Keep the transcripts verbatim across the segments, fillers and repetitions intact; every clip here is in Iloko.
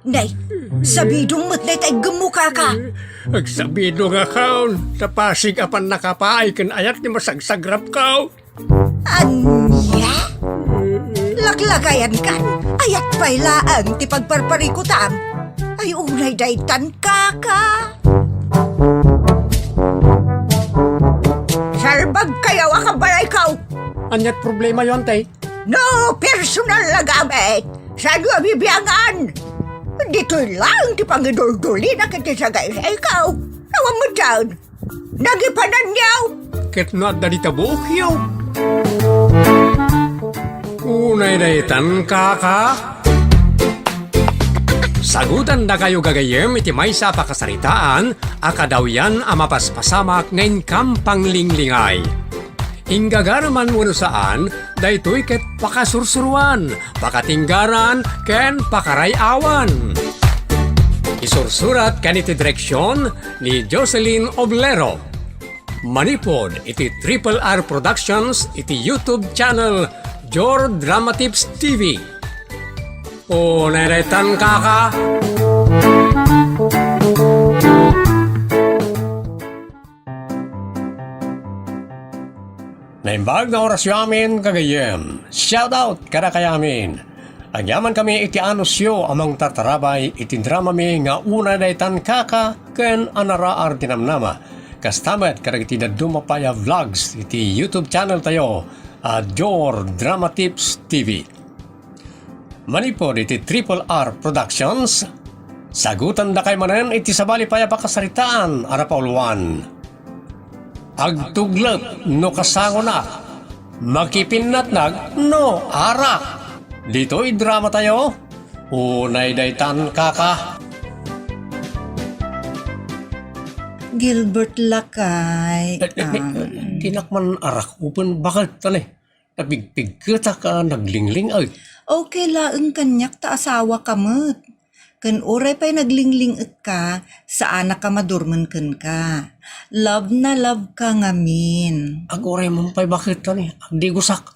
Nay, sabidong met dayta iggemmo, kaka. Agsabidong a kaon, ta pasig a pannakapaay ken ayat ti masagsagrapko. Ania? Laklakayankan, ayat pay laeng ti pagparparikutam. Ay, unay daytan, kaka. Salbagkayo a kabalayko. Aniat problemayo, ante? No personal a gamit, saanyo a bibiangan? Ditoy laeng ti pangiduldulina ket ti sagaysayko. Awan met daan. Nagipananyo! Ket no adda dita buokyo. Unay daytan, kaka. Sagutandakayo gagayyem iti maysa a pakasaritaan a kadawyan a mapaspasamak nga inkam panglinglingay. Inggagaraman wenno saan, daytoy ket pakasursuroan, pakatinggaran, ken pakaray-awan. Isursurat ken iti direksion ni Jocelyn Oblero. Manipud iti Triple R Productions iti YouTube channel Jor Drama Tips T V. Unay daytan, kaka. Naimbag nga orasyo amin, gagayyem. Shout out kadakayo amin. Agyamankami iti anusyo a mangtartarabay iti dramami nga Unay Daytan, Kaka ken Anaraar ti Namnama. Kasta met kadagiti dadduma pay a vlogs iti YouTube channel tayo a Jor Drama Tips T V. Manipud iti Triple R Productions, sagutandakayo manen iti sabali pay a pakasaritaan a napauluan. Agtuglep no kasangonak, makipinnatnag no arak. Ditoy dramatayo, Unay Daytan, Kaka. Gilbert, lakay. Eh, eh, eh, um, dinak man arak, upen, bakit, tani? Napigpigketak a naglingling-ek. Okay laeng kaniak ta asawaka met. Ken uray pay naglingling-ekka, saanak a madurmen kenka. Love na love ka ngamin. Aguray man pay, bakit, tani? Agdigusak.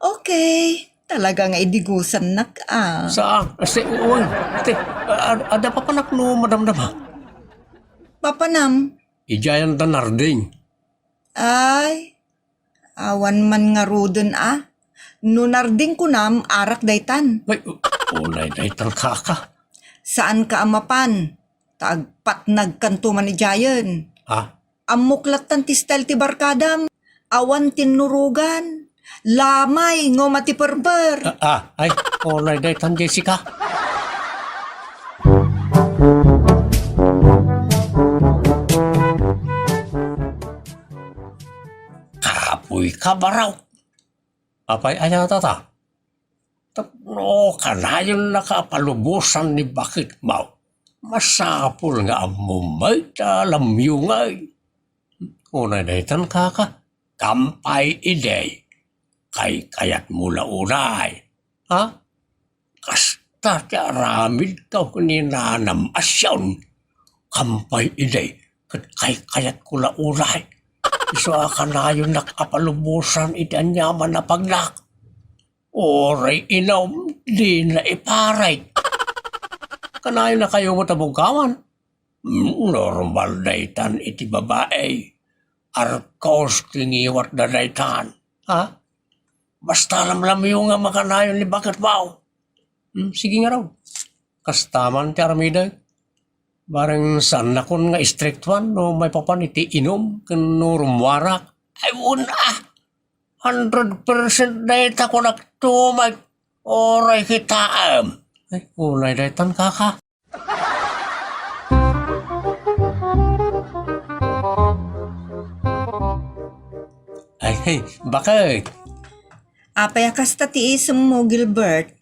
Okay, talaga nga idigusannak a. Saan? Asti, uy, ati, a-, a-, adda papanak no madamdama? Papanam? Idiayan da narding. Ay, awan man ngaruden a. No narding kunam, arak daytan. Ay, u-, unay daytan, Kaka. Saanka a mapan, ta agpatnagkanto man idiayen. Ha? Ammok lattan ti style ti barkadam. Awan tinnurogan. Lamay, ngem a ti perper. Ah, ah, ay, unay daytan, Jessica. Kapoy ka, baraw. Apay aya tata? Tapno kanayonnaka a palubosan ni baketmo, masapul nga ammom met ta lamyungay. Unay daytan, Kaka, kampay idi, kaykayatmo la unay. Ha? Kasta ti aramidko ken ni nanam a Siaon. Kampay idi, ket kaykayatko la unay. Isu a kanayonnak a palubosan iti aniaman a pagnak. Uray inom, dina iparit. Kanayonnakayo met a buggawan. Mm, normal daytan iti babai. Arkos ti ngiwatda daytan. Ha? Basta lamlamyungam a kanayon ni baketmo. Hmm, sige ngarud. Kasta man ti aramidek. Bareng saannakon nga istriktuan no maipapan iti inum ken no rummuarak. Ay, wen a! Hundred percent dayta kunak tumag. Uray kitaem. Ay, unay daytan, Kaka. Ay, hey, bakit? Apay a kasta ti isemmo, Gilbert?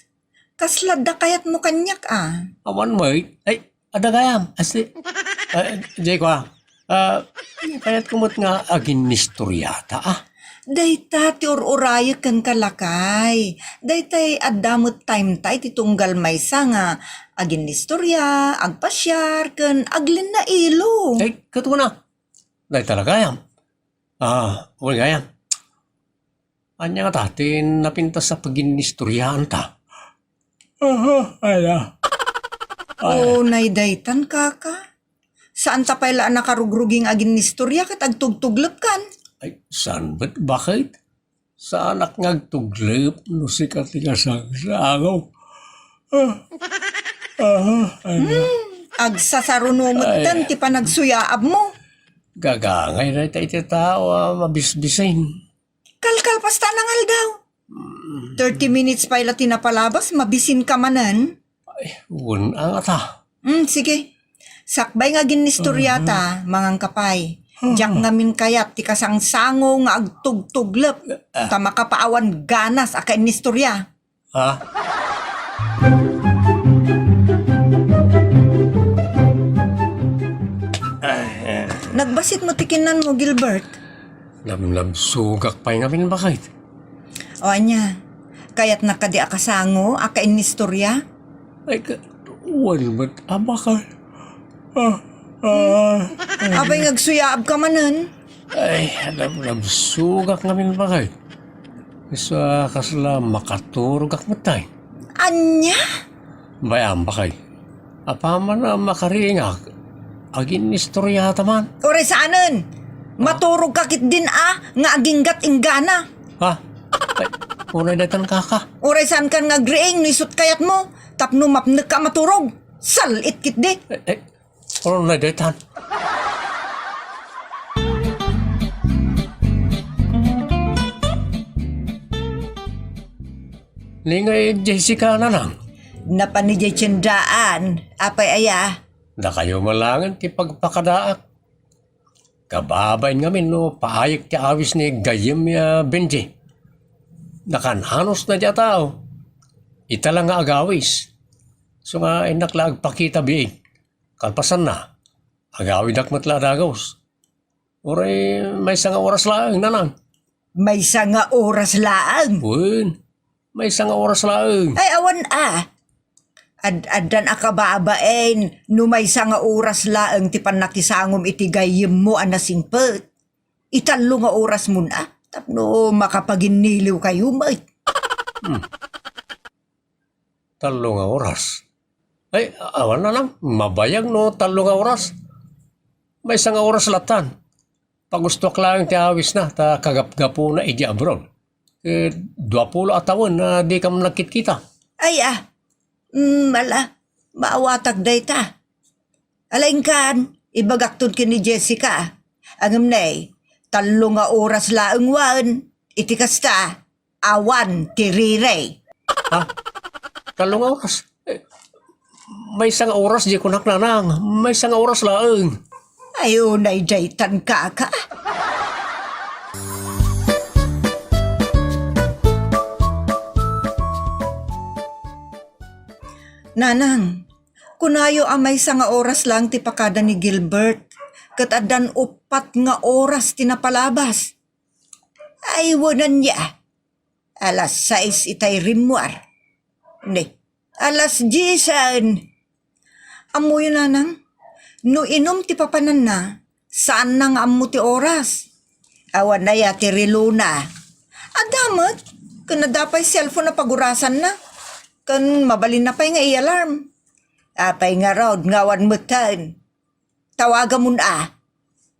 Kasla adda kayatmo kaniak a? Awan met. Ay, adda gayam. Asti, ah, jay ko, ah. Ah, kayatko met nga aginnistoriata, ah. Dayta ti ur-urayek kenka, lakay. Daytay adda met time ta iti tunggal maysa nga aginnistoria, agpasiar, ken aglinnailo. Ay, ket kuna. Dayta la gayam. Ah, wen gayam. Ania ngata ti napintas a paginnistoriaanta? Aha, aya. Ay. Unay daytan, kaka. Saan ta pay la a nakarugruging aginnistoria ket agtugtuglepkan? Ay, saan met, bakit? Saanak nga agtuglep no sika ti kasangsango. Ah, ah, ah. Hmm, agsasaruno metten Ay. ti panagsuyaabmo. Gagangay dayta iti tao a mabisbisin. Kalkalpasta nang aldaw. Hmm. Thirty minutes pay la ti napalabas, mabisinka manen. Ay, wen, angata. Hmm, sige. Sakbay nga aginnistoria ta, Mhm. manganka pay. Huh. Diak ngamin kayat ti kasangsango nga agtugtuglep, Ah. ta makapaawan ganas a kainnistoria. Ha? Ay, eh. Nagbasit mo ti kinnanmo, Gilbert? Lamlamsogak pay ngamin, bakit? O ania, kayatna kadi a kasango a kainnistoria? Ay, ka-, wen met a bakal. Ah, ah. Apay nga agsuyaabka manen? Ay, lamlamsogak ngamin, bakit? Isu a kasla makaturogak met tay. Ania? Bay-am, bakit? Apaman a makaringak, aginnistoriata man. Uray saanen. Maturogka ketdin a nga aginggat inggana. Ha? Ay, unay daytan, kaka. Uray saankan nga agriing no isut kayatmo tapno mapnekka a maturog. Sal-it ketdi. Eh, eh, unay daytan. Ni nga Jessica, nanang? Napan idiay tiendaan. Apay aya? Dakayo man laengen ti pagpakadaak. Kababain ngamin no paayek ti awis ni gayyem a Benji. Nakan-anosna diay a tao. Ita la nga agawis. Isu nga innak la agpakita biig. Kalpasanna, agawidak met la a dagus. Uray maysa nga oras laeng, nanang. Maysa nga oras laeng? Wen, maysa nga oras laeng. Ay, awan a. Ad-addan a kababain no maysa nga oras laeng ti pannakisangom iti gayyemmo a nasingpet. Itallo nga oras mon a, tapno makapaginniliwkayo met. Hmm. Tallo nga oras. Ay, awan, nanang, mabayag no tallo nga oras. Maysa nga oras latan. Pagustoak laeng ti awisna, ta kagapgapuna idiay abroad. Eh, duapulo a tawen a dikam nagkitkita. Ay, ah. Mm, ala, maawatak dayta. Ala, inkan, ibagakton ken ni Jessica. Ngem ne, tallo nga oras laeng wen, iti kasta, awan ti riri. Ha? Tallo nga oras? Eh, maysa nga oras diay kunak, nanang. Maysa nga oras laeng. Ay, unay daytan, kaka. Nanang, kunayo a maysa nga oras laeng ti pakada ni Gilbert, ket addan uppat nga oras ti napalabas. Ay, wen ania. Alas sais itay rimmuar. Ne, alas diesen. Ammoyo, nanang, no inum ti papananna, saanna nga ammo ti oras. Awan aya ti relona. Adda met, ken adda pay cellphone a pagurasanna. Ken mabalinna pay nga i-alarm. Apay ngarud nga awan metten? Tawagamon a.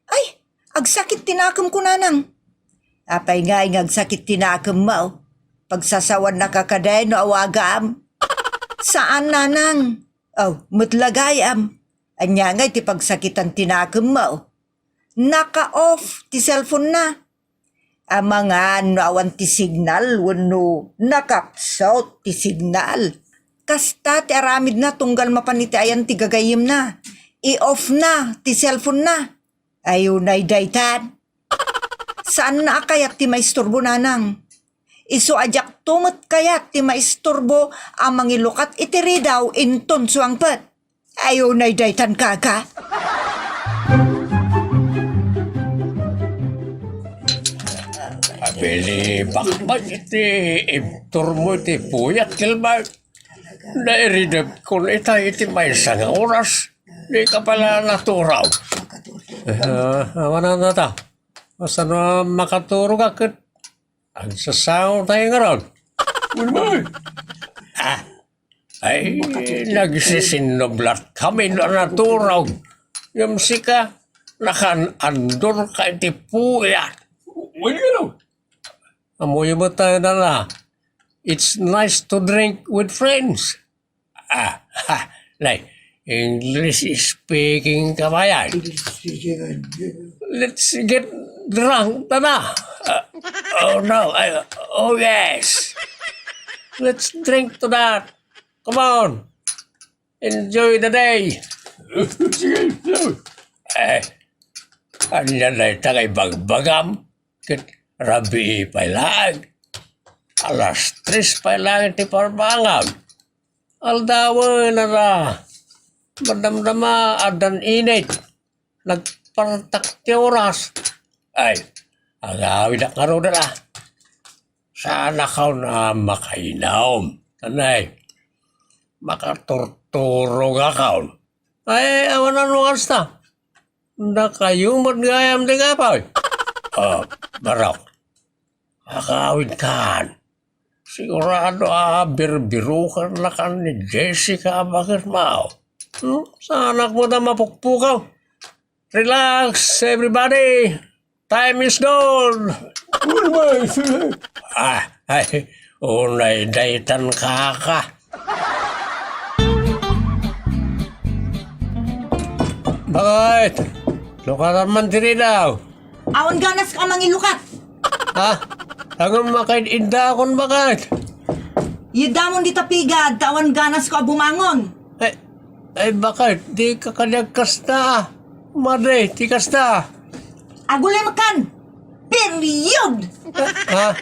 Ay, agsakit ti nakemko, nanang. Apay ngay nga agsakit ti nakemmo? Pagsasawannaka kadi no awagam? Saan, nanang. Aw, met la gayam. Ania ngay ti pagsakitan ti nakemmo? Naka-off ti cellphone na. Amangan no awan ti signal wenno nakapsut ti signal. Kasta ti aramidna tunggal mapan iti ayan ti gagayyemna. I-off na ti cellphone na. Ay, unay daytan. Saanna a kayat ti maisturbo, nanang. Isu a diakto met kayat ti maisturbo a mangilukat iti ridaw inton suangpet. Ay, unay daytan, kaka. Abilibak man iti ibturmo iti puyat, Gilbert. Nairidepkon ita iti maysa nga oras. Dika pay la naturaw. Ah, awanan ta. Basta no makaturog a ket agsasango tayo ngarud. Wen man. Ah, Ay, nagsisinnublat kami no naturog. Ngem sika, nakan-andor ka iti puyat. Wen, ano? Amoyo met tayo na la. It's nice to drink with friends. Ah, ha, nay, English speaking ka ba yan? Let's get drunk, tara. Uh, oh no, I, oh yes. Let's drink to that. Come on. Enjoy the day. Sige, sir. Eh, ania dayta nga ibagbagam? Ket rabii pay laeng. Alas tres pay laeng ti parbangan. Aldawen a ra. Madamdama, addan init. Nagpartak ti oras. Ay, agawidak ngaruden a. Saanakon a makainom. Anay, makaturturogakon. Ay, awan a no kasta. Dakayo met gayam ti kapoy. Ah, barok. Agawidkan. Sigurado a birbirukannakan ni Jessica a baketmo. Hmm? Saanak met a mapukpukaw. Relax, everybody. Time is gold. Gold, my friend. Ah, ay, unay daytan, kaka. Bakit? Lukatan man diri daw. Awan ganasko a mangilukat. Ha? Ngem makaid-iddakon, bakit? Iddamon dita pigad, ta awan ganasko a bumangon. Eh, ay, bakit? Dika kadi agkasta. Madi, ti kasta. Agulimkan! Period! Ha?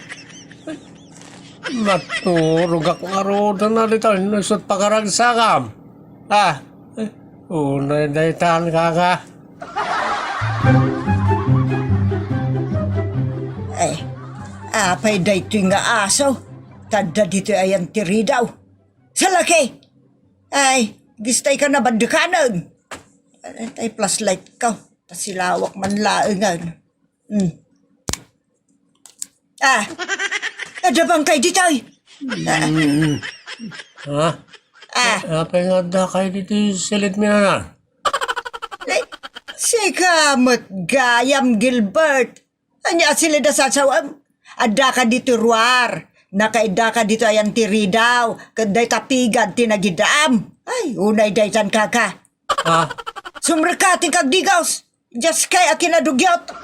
Maturogak ngaruden a ditoy, no isut' pakaragsakam. Ah, eh, unay daytan, kaka. Eh, apay daytoy nga aso? Tadda ditoy ayan ti ridaw. Salaki! Ay, distay ka nabaddekanen. Ay, flashlight ka. Ta silawak man laengen. Hmm. Ah, adda bangkay ditoy. Ha? Ah. Apay nga adda kay ditoy silid mi na? Ay, sika met gayam, Gilbert. Ania a silid a sasawem? Addaka ditoy ruar. Nakaiddaka ditoy ayan ti ridaw. Ket dayta pigad ti nagidam. Ay, unay daytan, kaka. Ha? Sumrekka ti kagdigaws. Diaskay a kinadugyot.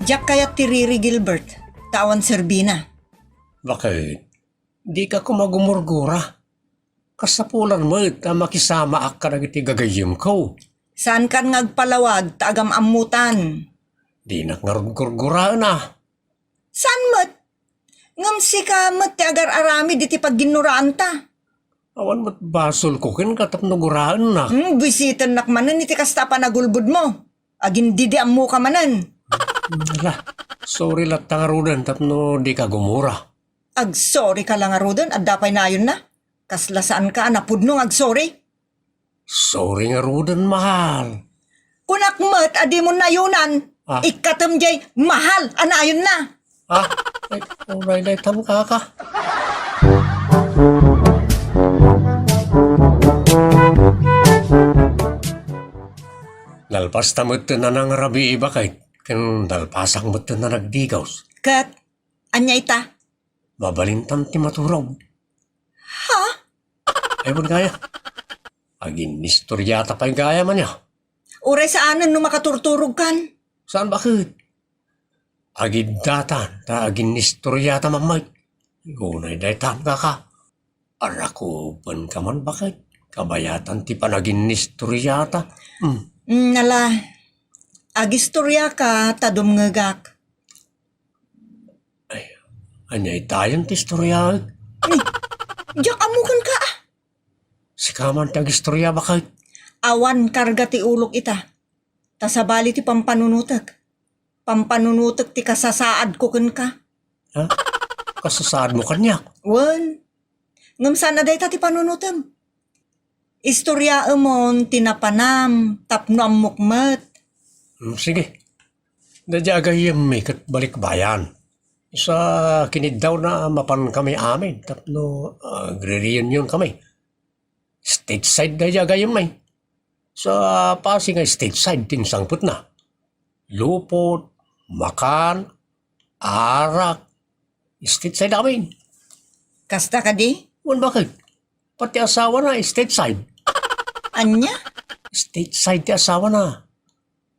Diak kayat ti riri, Gilbert. Ta awan serbina. Bakit? Dika koma gumurgura. Kasapulan met a makisamaak kadagiti gagayyemko. Saankan nga agpalawag ta agam-ammotan. Dinak ngarud gurguraen a. Saan met? Ngem sika met ti agar-aramid iti pagginnuraanta. Awan met basolko kenka tapno guraennak. Hmm, buisitennak manen iti kasta a panagulbodmo. Agindidi-ammoka manen. Ala, sorry latta ngaruden tapno dika gumura. Agsorry ka la ngaruden, adda pay nayonna. Kasla saanka a napudno nga agsorry? Sorry ngaruden, mahal. Kunak met a dimon nayonan, ah, ikkatem jay mahal a nayonna. Ah, ay, uray daytan, kaka. Nalpasta metten a nangrabii, bakit? Ken nalpasak metten a nagdigaws. Ket, ania ita? Mabalintan ti maturog. Ha? Ay, wen gaya. Aginnistoriata pay gayam ania. Uray saanen no makaturturogkan. Saan, bakit? Agiddatan ta aginnistoriata mammayt. Unay daytan, kaka. Arakupenka man, bakit? Kabayatan ti panaginnistoriata. Hmm. Mm, nala, agistoriaka ta dumngegak. Ay, ania itayon ti istoryaek? Ay, diak ammo kenka, ah. Sika man ti agistoria, bakit? Awan karga ti ulok ita. Ta sabali ti pampanunotek. Pampanunotek ti kasasaadko kenka. Ha? Kasasaadmo kaniak? Wen. Ngem saan a dayta ti panunotem. Istoriaemon ti napanam tapno ammok met. Hmm, sige. Daydiay agayemmi ket balikbayan. Sa kiniddawna, mapan kami amin tapno, ah, agre-reunion kami. Stateside daydiay agayemmi. Sa Pasig nga stateside ti insangpetna. Lupot, makan, arak, stateside amin. Kasta kadi? Wen, baket? Pati asawana, stateside. Ania? Stateside ti asawana.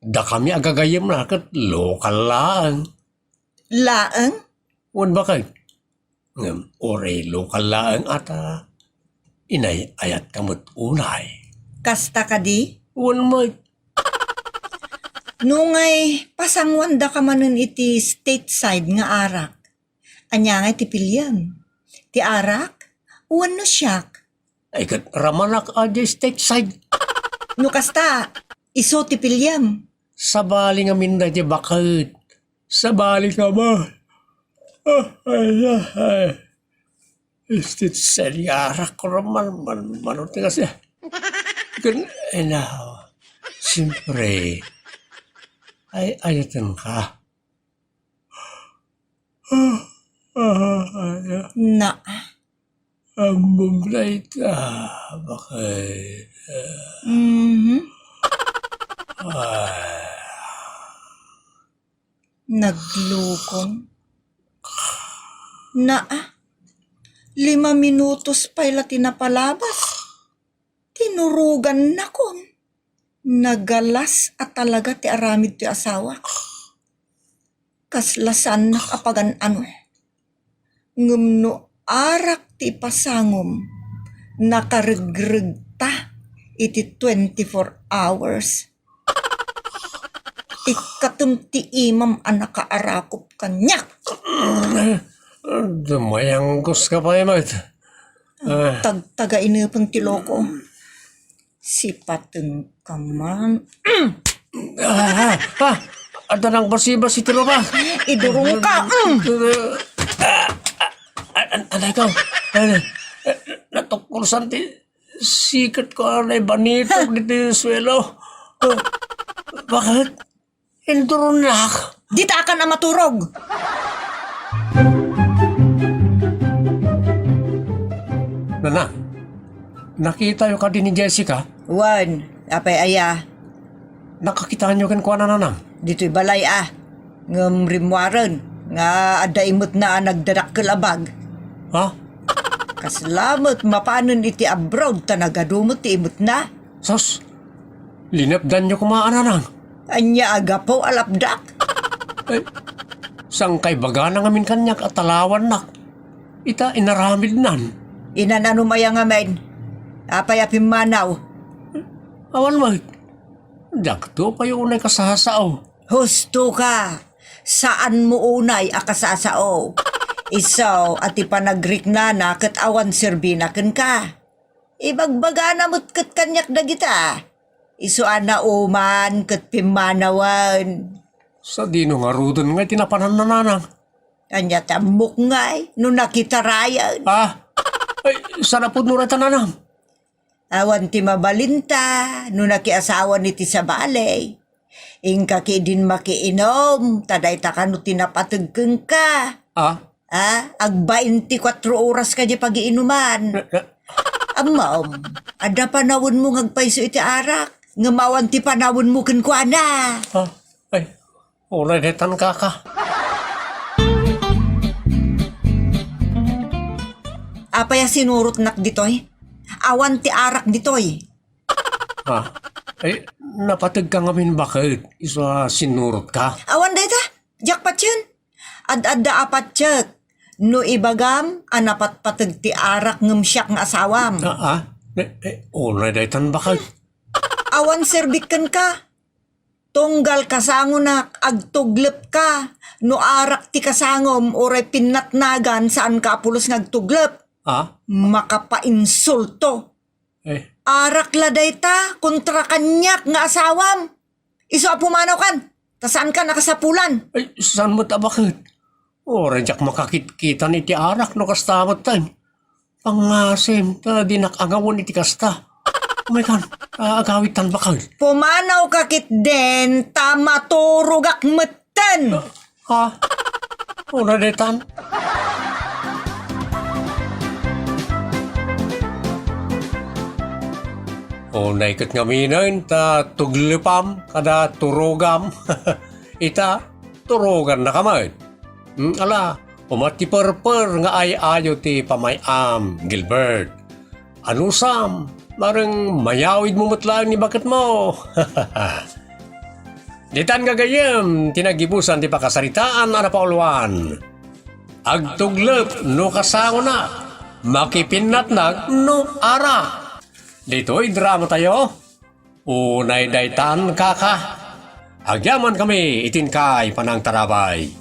Dakami agagayemna ket lokal laeng. Laeng? Wen, baket? Ngem uray lokal laeng a ta inay-ayatka met unay. Kasta kadi? Wen met. Nungay pasanguandaka manen iti stateside nga arak, ania ngay ti piliem? Ti arak wenno siak? Ay, ket ramanak a di stateside. No kasta, isu ti piliem. Sabali ngamin daydiay baket. Sabali ka ba? Ah, ay, ah, ay. Stateside nga arak ko raman, man, mano ti kasi. Ken, ay, na, siyempre, ay, ayaten ka. Na. Ammom dayta, baket. Mhm. Ay. Naglukong. Na, lima minutos pay la ti napalabas. Tinurogannakon. Nagalas a talaga ti aramid ti asawak. Kasla saannak a pagan-ano. Ngem no arak ti ipasangom, nakaregregta iti twenty-four hours. Ikkatem ti imam a nakaarakop kaniak. Dumayangkoska pay met. Ah. Tagtaga inepeng ti loko. Sipatengka man. Ah, ah, ah. Adda nangbasibas iti lubak. Idurongka, mm. Ah, ah, ah, anay ka? Anay, eh, natukkolsan ti siketko, anay, banitok ditoy suelo. Ah, baket? Induronak. Ditakan a maturog. Nanang, nakitayo kadi ni Jessica? Wen, apay aya? Nakakitaanyo kenkuana, Nanang? Ditoy balay a. Ngem rimmuaren nga adda imetna a nagdadakkel a bag. Ha? Kasla met mapanen iti abroad ta nagadu met ti imetna. Sus, linapdanyo koma a, Nanang. Ania a gapu a lapdak? Ay, saan kay bagana ngamin kaniak a talawannak ita inaramidnan? Inan-anom aya ngamin? Apay a pimmanaw? Awan met. Diakto pay unay kasasao. Husto ka. Saan mo unay a kasasao. Isu a ti panagriknana ket awan serbina kenka. Ibagbagana met ket kaniak dagita. Isu a nauman ket pimmanawen. Sadino ngaruden ngay ti napananna, Nanang? Ania ti ammok ngay no nakitarayen? Ah, ay, saan a pudno dayta, Nanang? Awan ti mabalinta no nakiasawan iti sabali. Inka ki idin makiinum, ta dayta kano ti napateg kenka. Ah? Ah, agbainti kuatro oras ka di pagiinuman. Eh, eh. Ammom, adda panawenmo nga agpayso iti arak, ngem awan ti panawenmo kenkuana. Ah, ay, unay daytan, kaka. Apay a sinurotnak ditoy? Awan ti arak ditoy. Ah, ay, napategka ngamin baket, isu a sinurotka? Awan dayta, diak patien. Ad-adda a patiek, no ibagam a napatpateg ti arak ngem siak nga asawam. Ah, ah, eh, eh, unay daytan baket. Awan serbik kenka. Tunggal kasangonak, agtuglepka. No arak ti kasangom, uray pinnatnagan, saanka a pulos nga agtuglep. Ah? Makapainsulto. Eh. Arak la dayta kontra kaniak nga asawam. Isu a pumanawkan, ta saankan a kasapulan. Ay, saan met a baket? Uray diak makakitkitan iti arak no kasta metten. Pangngasim, ta dinak angawen iti kasta. Umaykan, ah, agawidtan baket. Pumanawka ketdin, ta maturogak met. Ten! Ha? Una detan? Unay ket ngaminen ta tuglepam kada turogam. Ita, turogannak met. Hmm, ala, umat ti perper nga ay-ayo ti pamay-am, Gilbert. Anusam, mareng mayawidmo met laeng ni baketmo. Ditan gagayyem ti naggibusan ti pakasaritaan a napauluan. Agtuglep no kasangona, makipinnatnag no ara. Ditoy dramatayo, unay daytan, kaka. Agyamankami iti inkay panangtarabay.